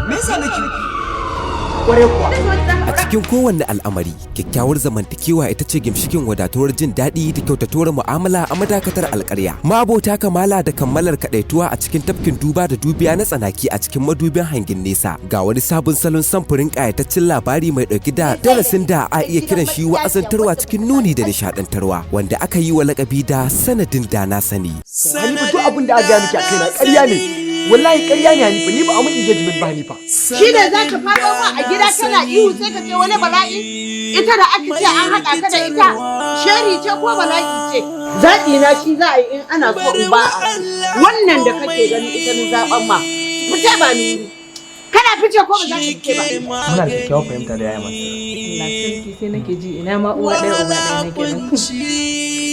Me yasa nake? Kware kuwa. A cikin kowanne al'amari, kyakkyawar zamantakewa ita ce gimshikin wadatuwar jin daɗi da kyautatuwar mu'amala a madakatar alƙarya. Mabota kamala da kammalar kaɗaituwa a cikin tafkin duba da dubiya na tsanaki a cikin madubin hangen nesa. Ga wani sabon salon samfurin ƙayataccen labari mai ɗauki da darasin da a iya kiran shi wa'azantarwa cikin nuni da nishaɗantarwa, wanda aka yi wa lakabi da Sanadin Da Na Sani. Hanifa, duk abin da aka gaya miki a kaina ƙarya ne. Wallahi ƙarya ne, Hanifa, ni ba a mun engagement ba, Hanifa. Shi ne za ka faɗo ma a gida kana ihu sai ka ce wani bala'i? Ita da aka ce an haɗa ka da ita, sheri ce ko bala'i ce? Zaɓi na shi za a yi in ana so in ba a wannan da kake gani, ita ni zaɓan ma. Fice, ba ni wuri. Kana fice ko ba za ka fice ba? Muna da kyakkyawar fahimta da yaya Mansur. Allah sarki, sai nake ji ina ma uwa ɗaya uba ɗaya nake nan.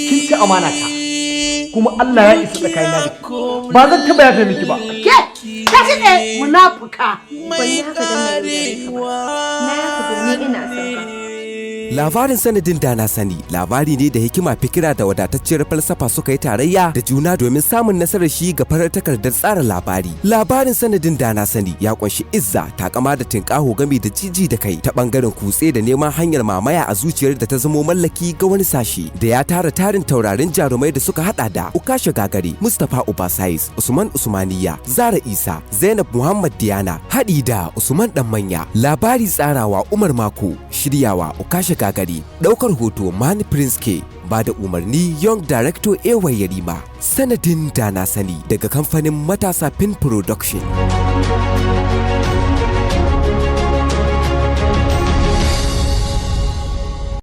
Kin ci amana ta. Kuma Allah ya isa tsakanina da ke. Ba zan taɓa yafe miki ba. Ke, ka ci ne munafuka. Ban yi haka don na yaudare ka ba. Na yi haka domin ina son ka. Labarin Sanadin Da Na Sani labari ne da hikima, fikira da wadatacciyar falsafa suka yi tarayya da juna domin samun nasarar shi ga farar takardar tsara labari. Labarin Sanadin Da Na Sani ya kunshi izza, takama da tinkaho gami da jiji da kai ta bangaren kutse da neman hanyar mamaya a zuciyar da ta zamo mallaki ga wani sashi, da ya tara tarin taurarin jarumai da suka hada da Ukasha Gagari, Mustapha Ubasais, Usman Usmaniya, Zara Isa, Zainab Muhammad Diana, haɗi da Usman Danmanya. Labari tsarawa Umar Mako, shiryawa Ukasha Gagari, ɗaukar hoto Mani Prince K, ba da umarni Young Director AY Yarima. Sanadin Da Na Sani daga kamfanin Matasa Pin Production.